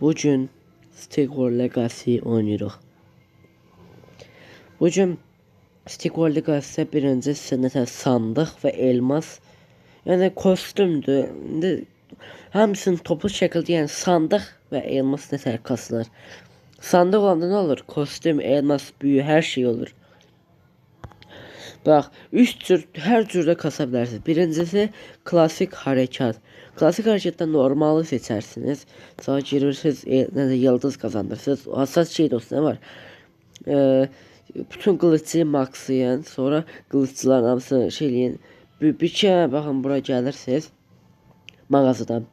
Bugün Stick War Legacy oynayırıq. Bugün Stick War Legacy-də birinci sənətə sandıq və elmas, yəni kostümdür. İndi hamısını toplu şəkildə, yəni sandıq və elmas nətər kasılır. Sandıq olanda nə olur? Kostüm, elmas, büyü, hər şey olur. Bax, üç cür, hər cürdə kasa bilərsiniz. Birincisi klasik hərəkat. Klasik hərəkatda normalı seçərsiniz. Sonra girirsiniz, nədə yıldız qazandırırsınız. Hassas şey dostlar nə var? Bütün qılıççıyı maxlayın, sonra qılıççıların hamısını şey eləyin. Bir iki baxın bura gəlirsiniz mağazadan.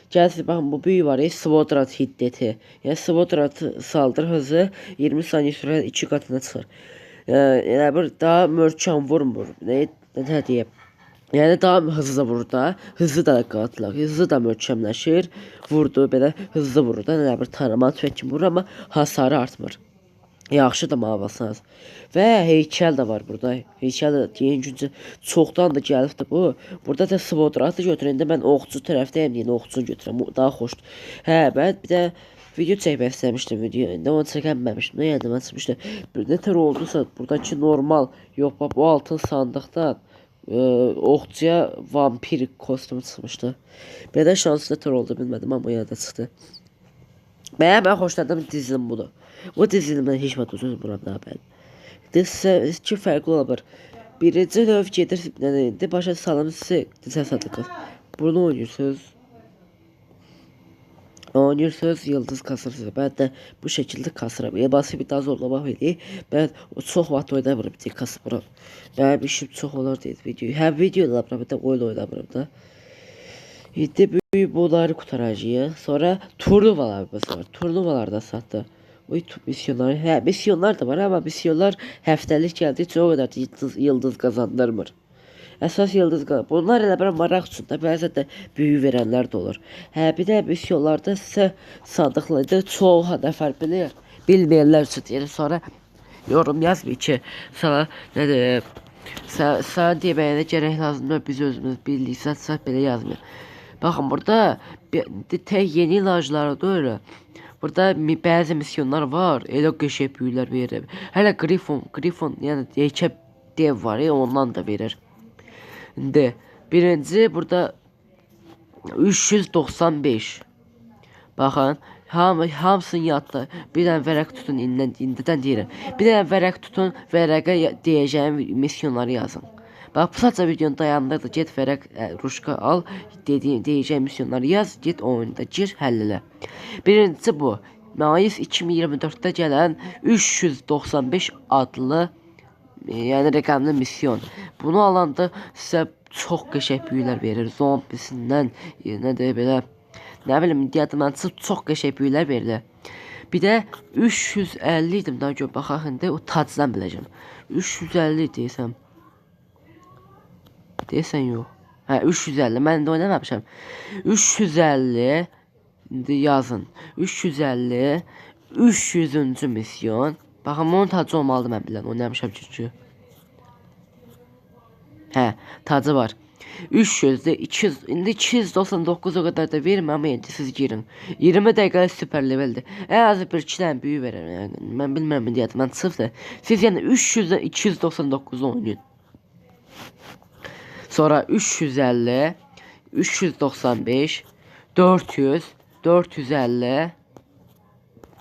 Gəlirsiniz, baxın bu büyü var ya, Svodrat hiddeti. Yəni Svodrat saldırı hızı 20 saniyə sürə 2 qatına çıxır. Elə bir daha möhkəm vurmur. Nə deyim? Yəni daha hızlı vurur da, hızlı da qatılır, hızlı da möhkəmləşir. Vurdu belə hızlı vurur da, elə bir tarama tüfək kimi vurur, amma hasarı artmır. Yaxşı da mavasınız. Və heykəl də var burada. Heykəl də deyin gücü çoxdan da gəlibdi bu. Burada da Svodratı götürün. İndi mən oxçu tərəfdəyim, deyin oxçunu götürəm. Bu daha xoşdur. Hə, mən bir də video çəkmək istəmişdim video. İndi onu çəkəməmişdim. Nə yadıma çıxmışdı. Bir nətər oldusa buradakı normal, yox bax bu altın sandıqdan oxçuya vampir kostyumu çıxmışdı. Belə şans nətər oldu bilmədim, amma yada çıxdı. Mənim ən xoşladığım dizilim budur. Bu dizilimdən heç vaxt uzun vuram daha bəli. Sizə iki fərqli ola bilər. Birinci növ gedir, yəni indi başa salım sizə dizə sadıqız. Bunu oynayırsınız. Oynayırsınız, yıldız kasırsınız. Mən də bu şəkildə kasıram. Elması bir daha zorlamaq eləyir. Mən çox vaxt oynamıram, bir kasıram. Mənim işim çox olur deyil video. Həm video oynamıram, həm də oyun oynamıram da. İndi böyük bunları qurtaracağıq. Sonra turnuvalarımız var. Turnuvalarda satdı. O misyonlar, hə, misyonlar da var, amma misyonlar həftəlik gəldiyi üçün o qədər yıldız qazandırmır. Əsas yıldız qazan. Bunlar elə bir maraq üçün də bəzən də böyü verənlər də olur. Hə, bir də misyonlarda sizə sandıqlarda çox nəfər bilir. Bilməyənlər üçün deyir. Sonra yorum yazmayın ki, sana nədir? Sana deməyənə gərək lazımdır, biz özümüz bildik, sən belə yazmayın. Baxın burada tək yeni ilacları deyil. Burada bəzi misyonlar var, elə qəşəng büyülər verir. Hələ Grifon, yəni heykəl dev var, ondan da verir. İndi birinci burada 395. Baxın, hamısını yadda. Bir dənə vərəq tutun, indidən deyirəm. Bir dənə vərəq tutun, vərəqə deyəcəyim misyonları yazın. Bax, bu sadəcə videonu dayandır da, get vərəq, ruşka al, deyəcəyim misyonları yaz, get oyunda gir, həll elə. Birincisi bu, Mayıs 2024-də gələn 395 adlı, yəni rəqəmli misyon. Bunu alanda sizə çox qəşəng büyülər verir. Zombisindən, nə deyək belə, nə bilim, yadımdan çıxıb çox qəşəng büyülər verilir. Bir də 350 idim, daha gör, baxaq indi, o tacdan biləcəm. 350 deyəsəm. Deyəsən yox. Hə, 350, mən indi oynamamışam. 350, indi yazın. 350, 300-cü misyon. Baxın, bunun tacı olmalıdır, mən bilən, oynamışam çünki. Hə, tacı var. 300-də 200, indi 299 o qədər də vermə, amma indi siz girin. 20 dəqiqəlik süper leveldir. Ən azı bir iki dənə büyü verər. Yəni, mən bilmirəm indi yadımdan çıxıbdır. Siz yəni 300-də 299 oynayın. Sonra 350, 395, 400, 450.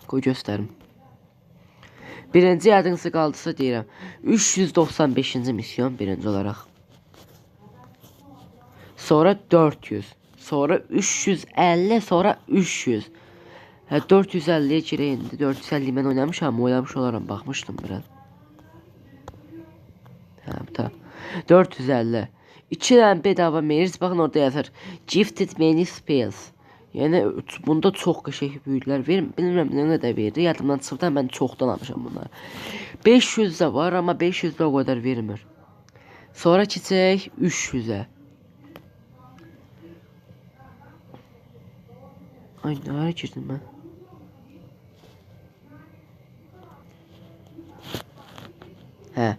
Qoy göstərim. Birinci yadınızda qaldısa deyirəm. 395-ci misyon birinci olaraq. Sonra 400, sonra 350, sonra 300. Hə, 450-yə girək indi. 450 mən oynamışam, oynamış olaram, baxmışdım biraz. Hə, bu da 450. 2 dənə bedava meriz, baxın orada yazır. Gifted many spells. Yəni bunda çox qəşəng büyülər verir. Bilmirəm nə qədər verir. Yadımdan çıxıb da, mən çoxdan almışam bunları. 500 də var, amma 500 də o qədər vermir. Sonra keçək 300-ə. Ay, nə hara girdim mən? Hə.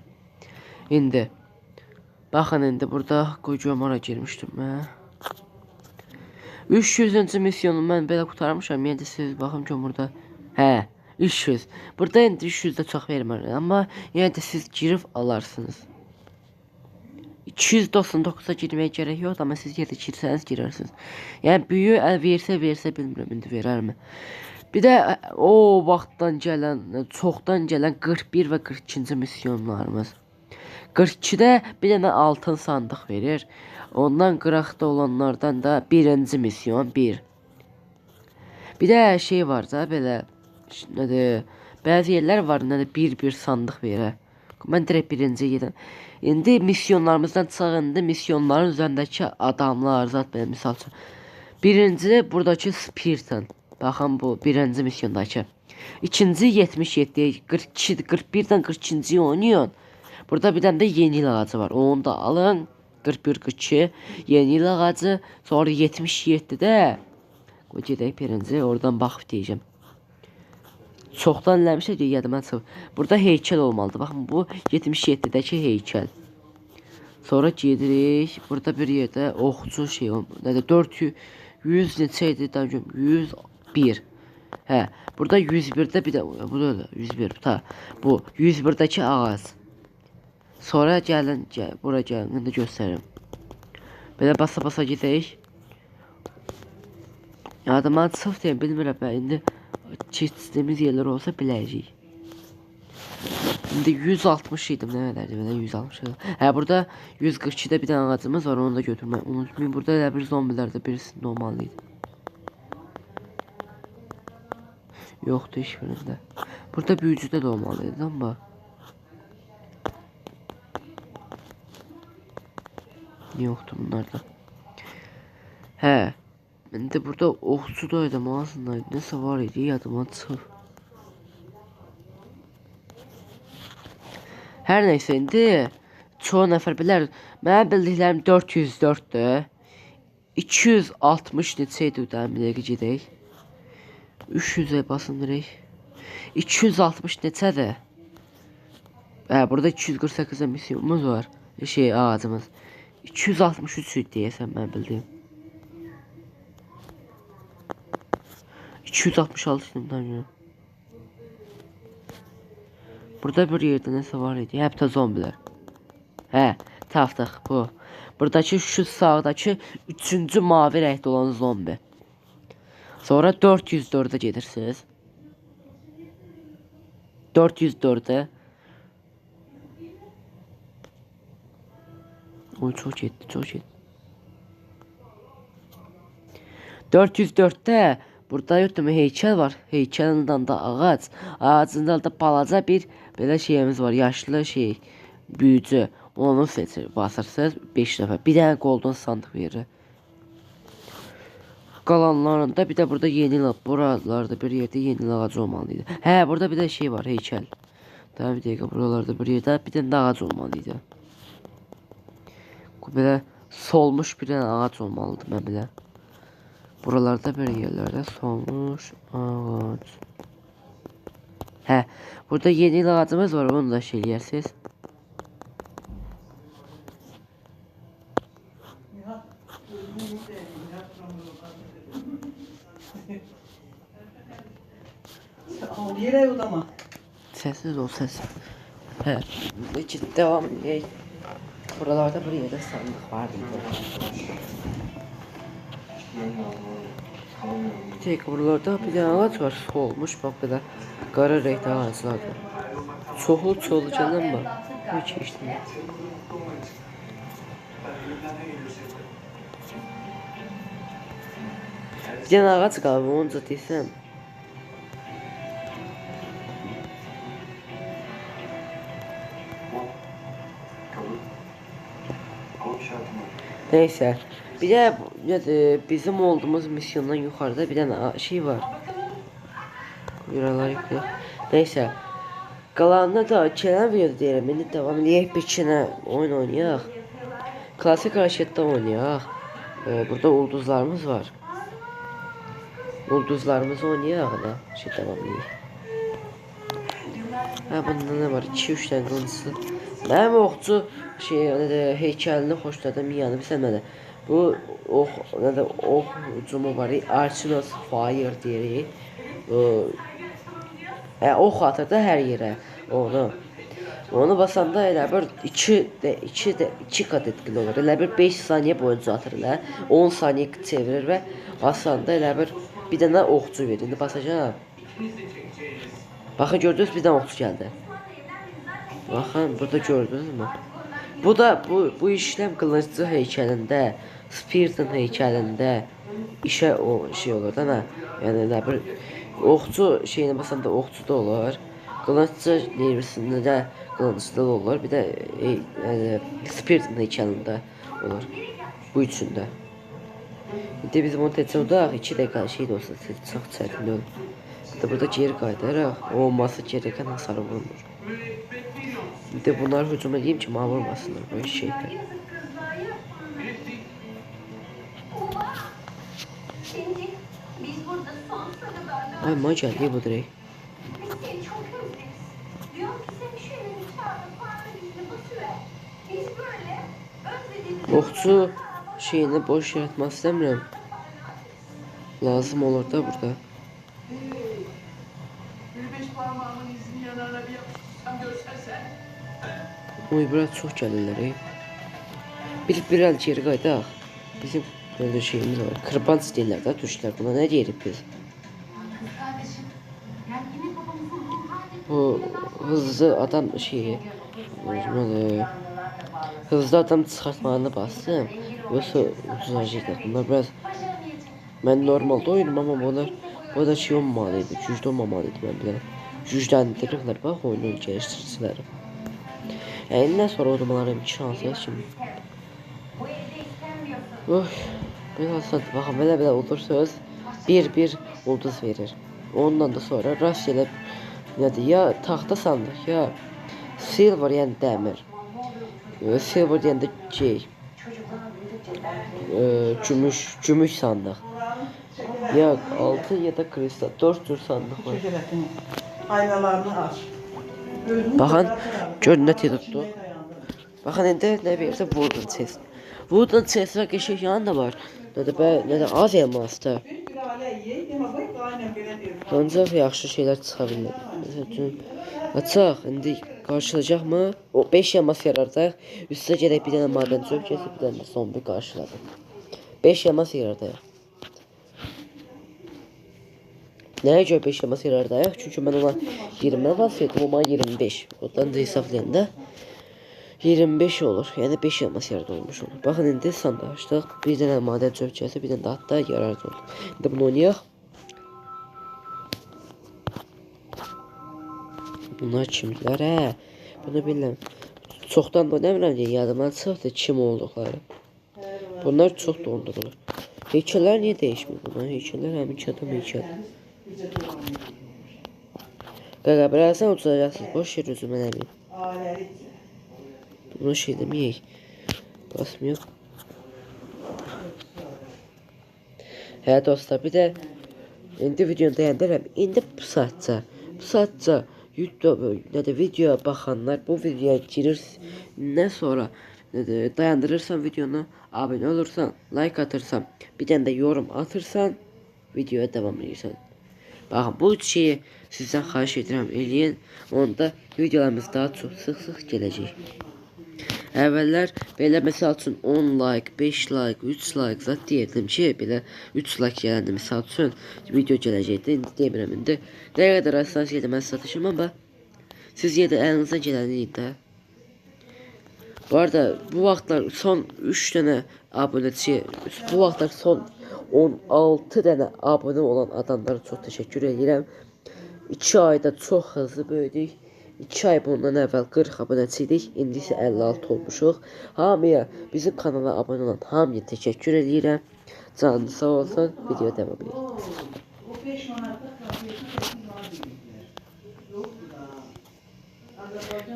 İndi. Baxın indi burada qoyacağım, ora girmişdim mən. 300-cü misyonu mən belə qurtarmışam. Yəni də siz baxın ki, burada. Hə, 300. Burada indi 300 də çox vermir, amma yenə də siz girib alarsınız. 299-a girməyə gərək yoxdur, amma siz yenə də girsəniz girərsiniz. Yəni büyü əl versə bilmirəm indi verərmi. Bir də o vaxtdan gələn, çoxdan gələn 41 və 42-ci misyonlarımız. 42-də bir dənə altın sandıq verir. Ondan qıraqda olanlardan da birinci misyon 1. Bir də şey var da belə, nədir, bəzi yerlər var, nədir, bir-bir sandıq verir. Mən direkt birinci gedirəm. İndi misyonlarımızdan çıx, indi misyonların üzərindəki adamlar, zat belə misal üçün. Birinci buradakı Spiriton. Baxın bu birinci misyondakı. İkinci 77, 42, 41-dən 42-ci oynayın. Burada bir dənə də yeni il ağacı var. Onu da alın. 41, 42 yeni il ağacı. Sonra 77-də qoy gedək birinci, oradan baxıb deyəcəm. Çoxdan eləmişəm ki, yadıma çıxıb. Burada heykəl olmalıdır. Baxın bu 77-dəki heykəl. Sonra gedirik. Burada bir yerdə oxçu şey, nədir? 400 neçə idi? Daha görüm. 101. Hə, burada 101-də bir də bu da 101. Ta. Bu 101-dəki ağac. Sonra gəlin, gəl, bura gəlin, indi göstərim. Belə basa-basa gedək. Yadıma çıxıb deyim, bilmirəm mən indi keçdiyimiz yerlər olsa biləcəyik. İndi 160 idim, nə qədərdir belə 160 idi. Hə, burada 142-də bir dənə ağacımız var, onu da götürmək unutmayın. Burada elə bir zombilər də birisində olmalı idi. Yoxdur heç birində. Burada büyücüdə də olmalı idi, amma yoxdur bunlarda. Hə, indi burada oxçu da idi, mağazında idi, nəsə var idi, yadıma çıxıb. Hər neysə, indi çoğu nəfər bilər. Mənim bildiklərim 404-dür. 260 neçə idi, bir dəqiqə gedək. 300-ə basın direkt. 260 neçədir? Hə, burada 248-ə misyonumuz var. Şey, ağacımız. 263 idi deyəsən mən bildiyim. 266 idim tam. Burada bir yerdə nəsə var idi. Hə, bu da zombilər. Hə, tapdıq bu. Buradakı şu sağdakı üçüncü mavi rəngdə olan zombi. Sonra 404-ə gedirsiniz. 404-ə. Oy, çox getdi, çox getdi. 404-də burada yoxdur mu heykəl var. Heykəlin da ağac. Ağacın da balaca bir belə şeyimiz var. Yaşlı şey, büyücü. Onu seçir, basırsınız 5 dəfə. Bir dənə golden sandıq verir. Qalanlarında bir də burada yeni, buralarda bir yerdə yeni ağacı olmalı idi. Hə, burada bir də şey var, heykəl. Daha bir dəqiqə, buralarda bir yerdə bir dənə də ağac olmalı idi. Bu belə solmuş bir dənə ağac olmalıdır, mən belə. Buralarda bir yerlərdə solmuş ağac. Hə, burada yeni il ağacımız var, onu da şey eləyərsiniz. Yere odama. Sessiz ol, sessiz. Hə, iki devam edək. Buralarda bir yerdə sandıq vardı. Bir dəqiqə, buralarda bir dənə ağac var, solmuş, bax belə qara rəngdə ağaclardır. Çoxlu çoxlu gələn var. Bu keçdim. Bir dənə ağac qalıb, onu da desəm. Neyse. Bir de bizim olduğumuz misyondan yukarıda bir dənə şey var. Buralar yuxarı. Neyse. Qalanını da gələn videoda deyirəm. İndi davam eləyək, bir iki oyun oynayaq. Klasik raketdə oynayaq. Burada ulduzlarımız var. Ulduzlarımızı oynayaq da şey davam eləyək. Hə, bunda nə var? 2-3 dənə qılıncısı. Mənim oxçu şey, heykəlini xoşladım, yəni bilsən mənə. Bu ox, nə də ox hücumu var. Archinos Fire deyirik. Ox atır da hər yerə onu. Onu basanda elə bir 2 qat etkili olur. Elə bir 5 saniyə boyunca atır elə. 10 saniyə çevirir və basanda elə bir dənə oxçu verir. İndi basacağam. Baxın gördünüz, bir dənə oxçu gəldi. Baxın burada gördünüzmü? Bu da bu işlem qılıncı heykəlində, Spirit'in heykəlində işə o şey olur da nə? Yəni elə bir oxçu şeyini basanda oxçu da olur. Qılıncı nervisində də qılıncı da olur. Bir də Spirit'in heykəlində olur. Bu üçündə. İndi biz bunu tez udaq, 2 dəqiqə şey də olsa çox çətin olur. Bir də burada geri qayıdaraq olması gerəkən hasarı vurmur. Bir də bunları hücum edeyim ki, mənə vurmasınlar bu şeylər. Ay, mənə gəldi bu direkt. Oxçu şeyini boş yaratmaq istəmirəm. Lazım olur da burada. Oy, bura çox gəlirlər. Bir əl geri qayıdaq. Bizim belə şeyimiz var. Kırbanc deyirlər də türklər. Buna nə deyirik biz? Bu hızlı adam şeyi, hızlı adam çıxartmağını bastım. Yoxsa ucuzlaşacaqlar. Bunlar biraz, mən normalda oynayım, amma bunlar bu da şey olmamalıydı, güclü olmamalıydı mən bilirəm. Gücləndirirlər, bax oyunun geliştiriciləri. Yəni, indən sonra udmalara imkansız kimi. Oy, belə olsa, baxın, belə-belə udursuz, 1-1 ulduz verir. Ondan da sonra rastgele nədir, ya taxta sandıq, ya silver, yəni dəmir. Silver deyəndə şey, gümüş sandıq. Ya altın ya da kristal, 4 cür sandıq var. Aynalarını aç. Baxın, gör nə tez tutdu. Baxın, indi nə verirsə wooden chest. Wooden chest'ə qəşəng yanı da var. Nə də az elmasdır. Ancaq yaxşı şeylər çıxa bilər. Məsəl üçün, açaq, indi qarşılayacaqmı? O 5 elmas yaradaq. Üstə gedək bir dənə maden cövkəsi, bir dənə də zombi qarşıladıq. 5 elmas yaradaq. Nəyə görə 5 elmas yaradaq? Çünki mən ona 20 elmas verdim, o mənə 25. Ondan da hesablayanda 25 olur. Yəni 5 elmas yararda olmuş olur. Baxın, indi sandıq açdıq. Bir dənə maden cövkəsi, bir dənə də hatta yararda oldu. İndi bunu oynayaq. Bunlar kimdilər, hə? Bunu bilmirəm. Çoxdan da oynamıram deyə yadıma çıxdı kim olduqları. Bunlar çox dondurulur. Heykəllər niyə dəyişmir bunlar? Heykəllər həminki adam heykəl. Qaqa, birazdan ucacaqsınız. Boş yer üzümə eləməyin. Bunu şey deməyək. Basmıyor. Hə dostlar, bir də indi videonu dayandırıram. İndi bu saatca YouTube nə də videoya baxanlar bu videoya girir, nə sonra dayandırırsan videonu, abunə olursan, like atırsan, bir dənə də yorum atırsan, videoya davam edirsən. Baxın, bu üç şeyi sizdən xahiş edirəm eləyin, onda videolarımız daha çox sıx-sıx gələcək. Əvvəllər belə məsəl üçün 10 like, 5 like, 3 like zat deyirdim ki, belə 3 like gələndə məsəl üçün video gələcəkdi. İndi demirəm indi. Nə qədər əsas yerdə mən satışım, amma siz yerdə əlinizdən gələni eləyin də. Bu arada bu vaxtlar son 3 dənə abunəçi, bu vaxtlar son 16 dənə abunə olan adamlara çox təşəkkür edirəm. 2 ayda çox hızlı böyüdük. 2 ay bundan əvvəl 40 abunəçi idik, indi isə 56 olmuşuq. Hamıya, bizim kanala abunə olan hamıya təşəkkür edirəm. Canınız sağ olsun, video davam edir.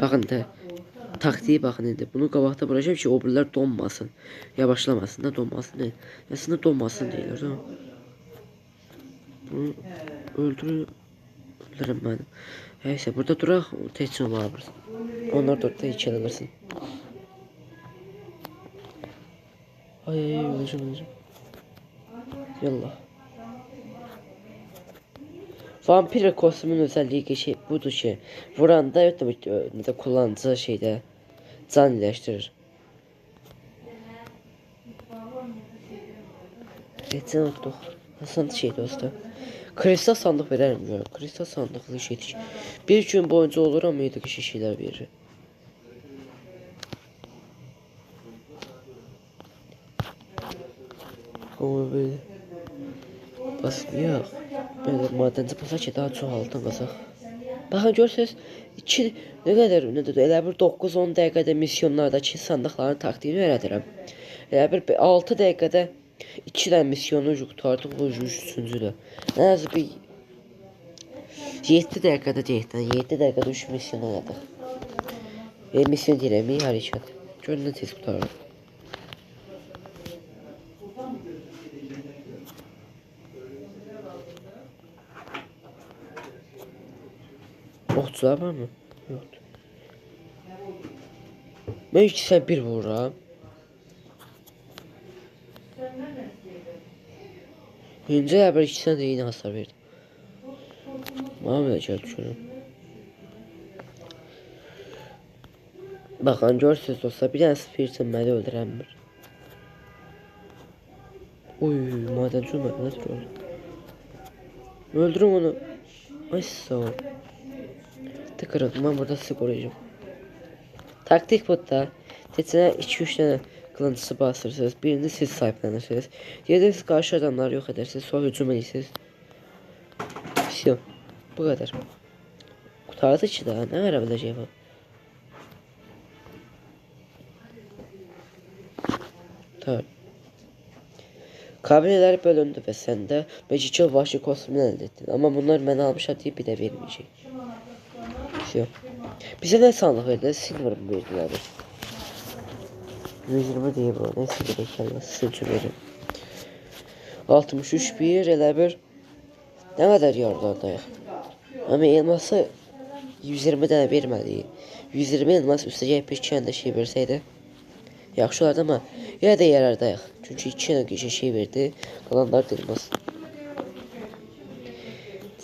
Baxın da, taktiği baxın indi. Bunu qabaqda vuracağım ki, o birilər donmasın. Yavaşlamasın da, donmasın deyil. Əslində donmasın deyirlər. Bunu öldürürəm mən. Neyse, burada duraq, tez onlar vursun. Onlar da orada heykəl alırsın. Ay ay öleceğim. Yallah. Vampir kostümün özelliği şey budur ki, vuranda evet, kullanıcı şeyde can iyiləşdirir. Geçen unuttuk. Hasan şey dostum. Kristal sandıq verərəm görə. Kristal sandıqlı şeydir. Bir gün boyunca olur amma yedi kişi şeylər verir. Ama böyle basmayaq. Belə madenci basaq ki, daha çox altın qazaq. Baxın görürsünüz, 2 nə qədər nədir? Elə bir 9-10 dəqiqədə misyonlardakı sandıqların taktiyini öyrədirəm. Elə bir 6 dəqiqədə 2 dənə misyonu qurtardıq, bu üçüncüdür. Ən azı bir 7 dəqiqədə deyək də, 7 dəqiqədə 3 misyon elədik. Misyon deyirəm, hərəkət. Görün nə tez qurtarırıq. Oxçular var mı? Yoxdur. Mən 2-sən 1 vururam. İncə bir 2-sən də yine hasar verdim. Bana belə gəl düşürüm. Baxın, görürsünüz dostlar, bir dənə spiritin məni öldürənmir. Uy, madenci olmadı, nə tür oldu? Öldürüm onu. Ay sağ ol. Tıkırın, mən burada sizi koruyacağım. Taktik bu da. Teçinə 2-3 dənə qılıncısı basırsınız. Birini siz sahiblenirsiniz. Diğerini siz qarşı adamları yox edersiniz. Sonra hücum edirsiniz. Vəsio. Bu qədər. Qurtardı ki daha. Nə verə biləcək bu? Tamam. Kabineler bölündü və sən də Magical vahşi kostümünü əldə etdin. Amma bunlar mənə almışlar deyib bir də verməyəcək. Vəsio. Bizə nə sandıq verdilər? Silver mı verdilər? 120 deyib o. Neyse gerek gelmez. Sizin üçün verin. 63 bir elə bir nə qədər yarılardayıq. Amma elması 120 dənə verməliyik. 120 elmas üstə gəlib bir iki dənə də şey versəydi yaxşı olardı, amma yenə də yarardayıq. Çünki iki dənə qəşəng şey verdi. Qalanlar da elmas.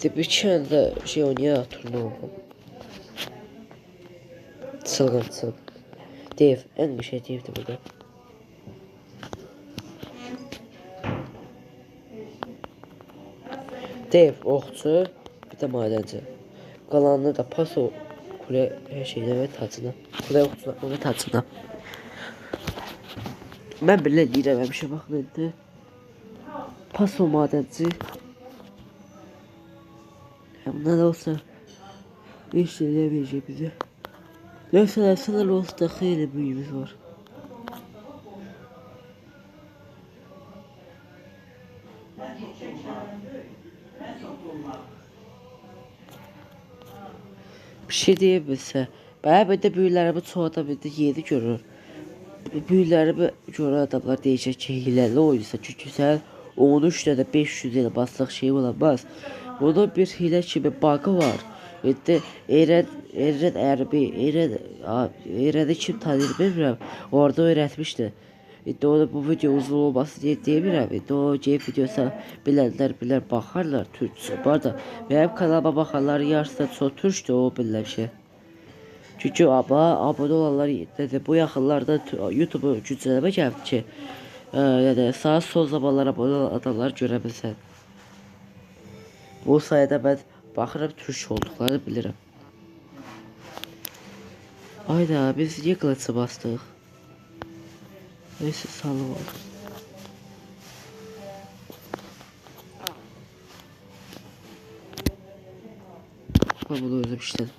Bir iki dənə də şey oynayaq turnuva. Çılğın çılğın. Dev, ən qəşəng devdir burada. Dev, oxçu, bir də madenci. Qalanını da paso kulə şeyinə və tacına. Kulə oxçuna və tacına. Mən belə deyirəm həmişə, baxın indi. Paso madenci. Bunlar da olsa iş eləyəməyəcək bizə. Neyse, efsaneler olsa da xeyli büyüğümüz var. Bir şey deyə bilsə, bayağı bir də büyüləri bu çoğda bir də yeri görür. Büyüləri görən adamlar deyəcək ki, hiləli oyunsa, çünki sən 13 dənə 500 elmaslıq şey olamaz. Bunun bir hilə kimi bug'ı var. İndi Eren Erbi, Eren'i kim tanıyır bilmirəm. Orada öyrətmişdi. İndi onu bu video uzun olması deyə demirəm. İndi o game videosu bilənlər bilər, baxarlar türkçə. Bu arada mənim kanalıma baxanların yarısı da çox türkdür, o bilən şey. Çünki abunə olanlar dedi, bu yaxınlarda YouTube-u güncəlləmə gəldi ki, yəni sağ sol zamanlar abunə olan adamlar görə bilsən. Bu sayədə mən baxıram, türk olduqlarını bilirəm. Ayda biz niyə qılıçı bastıq? Neyse, sağlam oldu. Ben bunu özüm işledim.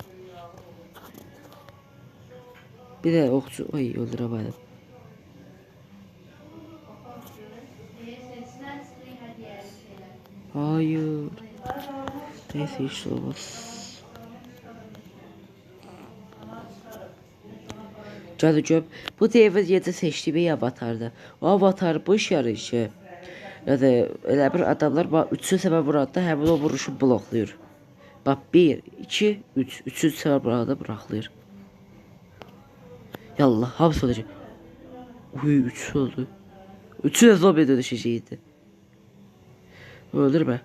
Bir de okçu, ay öldüremedim. Hayır. Neyse hiç olmaz. Gəl gör. Bu devir yedi seçtiği bir avatardı. O avatar bu iş yarayışı. Yəni elə bir adamlar bax 3-cü səfər vuranda həmin o vuruşu bloklayır. Bax 1, 2, 3. 3-cü səfər vuranda bloklayır. Yallah, hamısı olacaq. Uy, 3 oldu. Üçü də zombiyə dönüşəcəkdi. Öldürmə.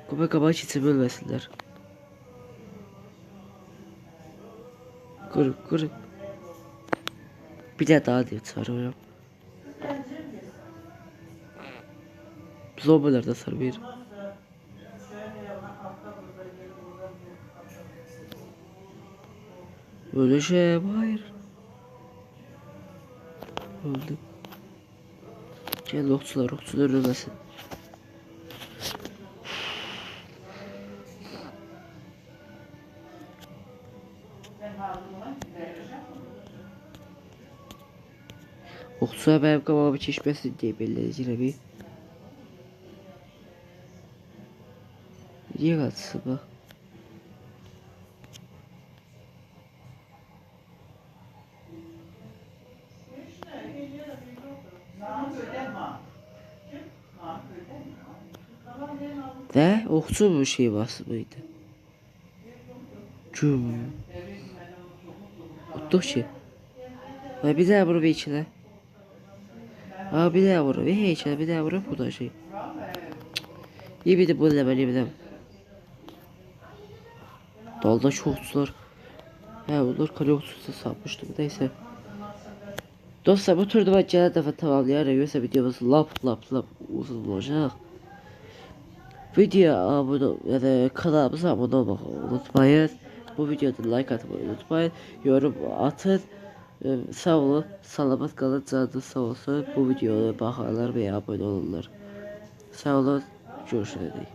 Qoy qabağa keçib ölməsinlər. Qır, qır. Bir də daha deyib çağırıram. Zombilər də sarmayır. Öleceğim, hayır. Öldüm. Gel okçular, okçular ölmesin. Okçular benim qabağımı keçməsin deyə belə edirəm. Niyə qaçsın bax? Və oxçu bu şey basımıydı. Güm. Utduq ki. Və bir daha vurub ikilə. Ha bir daha vurub, ikilə, bir daha vurub bu da şey. İyi bir də bu eləməliyəm biləm. Daldakı oxçular. Hə, onlar kale oxçusu sapmışdı. Neyse. Dostlar bu turda gələn dəfə tamamlayarıq. Yoxsa videomuz lap uzun olacaq. Videoya abone, yəni kanalımıza abone olmayı unutmayın. Bu videoda like atmayı unutmayın. Yorum atın. Sağ olun. Salamat qalın. Canınız sağ olsun. Bu videoya baxanlar və abone olurlar. Sağ olun. Görüşürüz.